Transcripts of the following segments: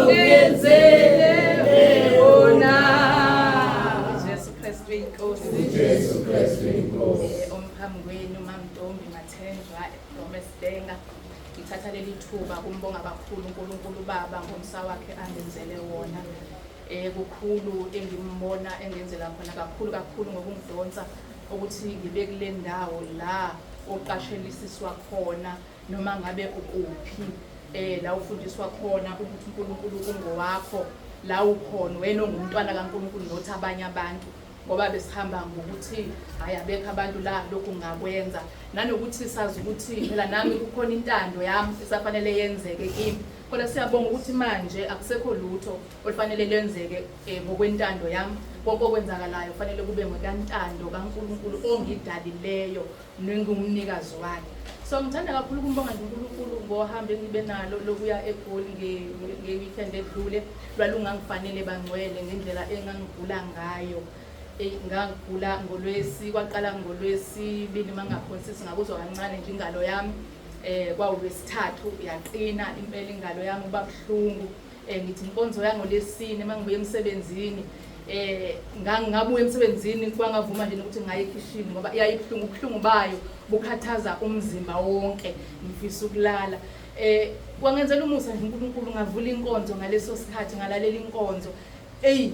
Ongenzele wona. Jesu Kristu inkosi. Jesu Kristu inkosi. Omphambi kwenu Mamntombi Mathenjwa Gomez-Denga. Ngithatha leli thuba kumbonga kakhulu uNkulunkulu Baba ngomsa wakhe angenzele wona. Kukhulu engimbona engenzela khona kakhulu kakhulu ngokungidonsa ukuthi ngibe kule ndawo la oqashelisiswa khona noma ngabe ukuphi la ufundiswa khona ukuthi uNkulunkulu ungowakho la ukhona wena ongumntwana kaNkulunkulu nothi abanye abantu ngoba besihamba ngokuthi hayi abekho abantu la lokhu ngakwenza nanokuthi sazi ukuthi phela nami kukhona intando yami esafanele yenzeke kimi kodwa siyabonga ukuthi manje akusekho lutho olufanele lwenzeke ngokwentando yami konke okwenzakalayo kufanele kube ngokantando kaNkulunkulu ongidalileyo nengumnikazi wakhe. So ngithanda kakhulu ukumbonga nje uNkulunkulu ngohambo engibe nalo lokuya eGoli nge-weekend edlule. Lwalungangifanele bangcwele ngendlela engangigula ngayo. Eyi, ngangigula ngoLwesi, kwaqala ngoLwesibili uma ngingaphonsisi, ngakuzwa kancane nje ingalo yami. Kwawulwesithathu yaqina impela ingalo yami, uba buhlungu. Ngithi inkonzo yangoLwesine uma ngibuya emsebenzini, ngabuya emsebenzini kwangavuma nje ukuthi ngaye ekhishini ngoba yayibuhlungu, ubuhlungu bayo bukhathaza umzimba wonke, ngifisa ukulala. Kwangenzela umusa nje uNkulunkulu, ngavula inkonzo ngaleso sikhathi, ngalalela inkonzo. Eyi,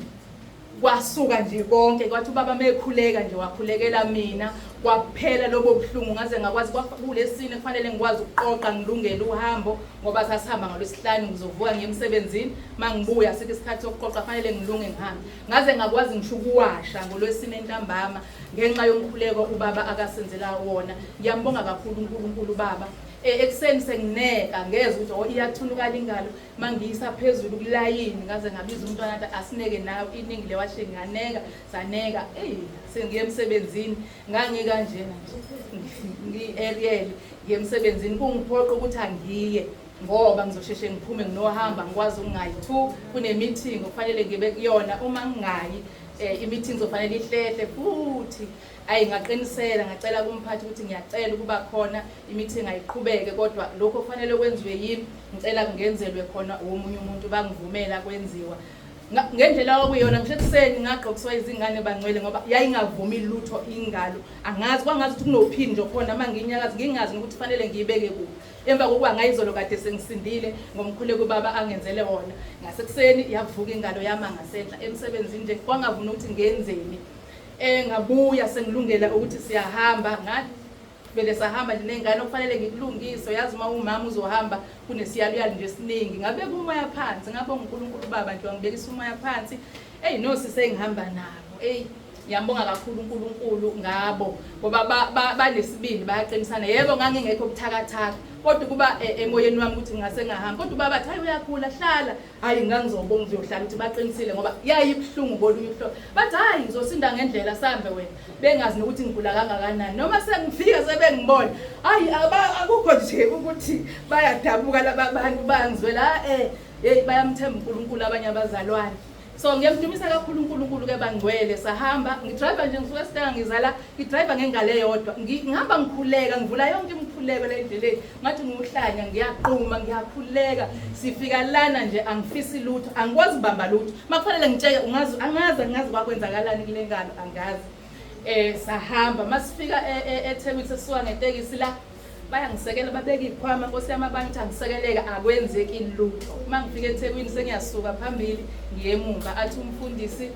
kwasuka nje konke, kwathi ubaba mekhuleka nje wakhulekela mina, kwaphela lobo buhlungu, ngaze ngakwazi kulesine kufanele ngikwazi ukuqoqa ngilungele uhambo ngoba sasihamba ngolwesihlanu, ngizovuka ngiye emsebenzini, mangibuya sikho isikhathi sokuqoqa kufanele ngilunge ngihambe. Ngaze ngakwazi ngisho ukuwasha ngolwesine ntambama ngenxa yomkhuleko ubaba akasenzela wona. Ngiyambonga kakhulu uNkulunkulu baba. Ekuseni sengineka ngezwe ukuthi oh iyathunukala ingalo, mangiyisa phezulu kulayini ngaze ngabiza umntwana athi asineke nawe iningi lewashing, nganeka saneka. Eyi, sengiye emsebenzini ngangikanjena nje ngi-aerial ngiye emsebenzini, kungiphoqa ukuthi angiye ngoba ngizosheshe ngiphume nginohamba ngikwazi ukungayi. 2 kune-meeting okufanele ngibe kuyona, uma ngingayi i-meeting izofanele ihlehle futhi. Ayi, ngaqinisela ngacela kumphathi ukuthi ngiyacela ukuba khona i-meeting ayiqhubeke, kodwa lokho kufanele kwenziwe yimi, ngicela kungenzelwe khona omunye umuntu. Bangivumela kwenziwa ngendlela okuyona. Ngisho ekuseni ngagqokiswa izingane bangcwele ngoba yayingavumi lutho ingalo, angazi kwangazi ukuthi kunophini nje khona uma ngiyinyakaza, ngingazi nokuthi kufanele ngiyibeke kuphi. Emva kokuba ngayizolo kade sengisindile ngomkhuleko ubaba angenzele wona, ngasekuseni yavuka ingalo yama ngasenhla emsebenzini nje kwangavuna ukuthi ngenzeni. Ngabuya sengilungela ukuthi siyahamba, vele sahamba nje ney'ngane okufanele ngikulungise. Uyazi uma umama uzohamba kunesiyaluyalu nje esiningi, ngabeka umoya phansi, ngabonga uNkulunkulu ubaba nje wangibekisa umoya phansi. Eyi, nosisi engihamba nabo, eyi ngiyambonga kakhulu uNkulunkulu ngabo ngoba banesibindi, bayaqinisana. Yebo ngangingekho buthakathaka, kodwa kuba emoyeni wami ukuthi ngingase ngahamba, kodwa ubaba athi hayi uyakhula hlala. Hayi ngangizobonga uzohlala ukuthi baqinisile ngoba yayibuhlungu kolunye uhlobo. Bathi hayi ngizosinda ngendlela sambe wena, bengazi nokuthi ngigula kangakanani. Noma sengifika sebengibona, hayi akukho nje ukuthi bayadabuka laba bantu, bayangizwela. Hey bayamthemba uNkulunkulu abanye abazalwane. So ngiyamdumisa kakhulu uNkulunkulu ke bangcwele. Sahamba ngidrive nje ngisuka esitanga ngizala, ngidrive ngengalo eyodwa, ngihamba ngikhuleka, ngivula yonke imikhuleko le endleleni, ngathi ngiwuhlanya ngiyaqhuma ngiyakhuleka. Sifika lana nje angifisi lutho, angikwazi ukubamba lutho, makufanele ngitsheke ungazi, angazi angazi kwakwenzakalani kule ngalo, angazi. Sahamba masifika eThekwini sesisuka ngetekisi la, bayangisekela babeka ikhwama, Nkosi yami abantu ukuthi angisekeleka, akwenzeki lutho. Uma ngifika eThekwini sengiyasuka phambili ngiye emuva, athi umfundisi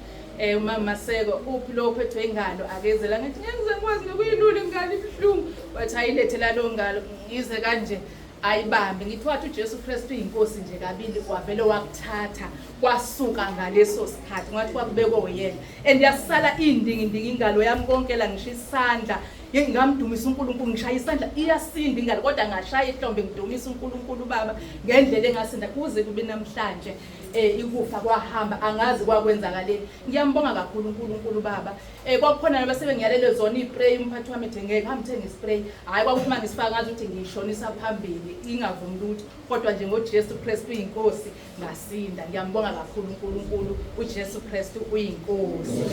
umama Maseko uphi lo ophethwe ingalo akezela, ngithi ngeke ngize ngikwazi nokuyilula ingalo ibuhlungu. Wathi ayilethe lalo ngalo, ngize kanje ayibambe, ngithi wathi uJesu Kristu uyinkosi nje kabili, wavele wakuthatha kwasuka ngaleso sikhathi, ngathi kwakubekwe uyena. And yasala indingindingi ingalo yami konke la, ngisho isandla ngingamdumisa uNkulunkulu, ngishaya isandla iyasinda ingalo, kodwa ngashaya ihlombe ngidumisa uNkulunkulu baba ngendlela engasinda kuze kube namhlanje. Ikufa kwahamba angazi kwakwenzakaleni. Ngiyambonga kakhulu uNkulunkulu baba. Kwakukhona nabasebengiyalele zona ispray, umphathi wami ethi ngeke hambe uthenga ispray. Hayi kwakuthi uma ngisifaka ngazi ukuthi ngiyishonisa phambili ingavumi lutho, kodwa nje ngoJesu Kristu uyinkosi ngasinda. Ngiyambonga kakhulu uNkulunkulu, uJesu Kristu uyinkosi.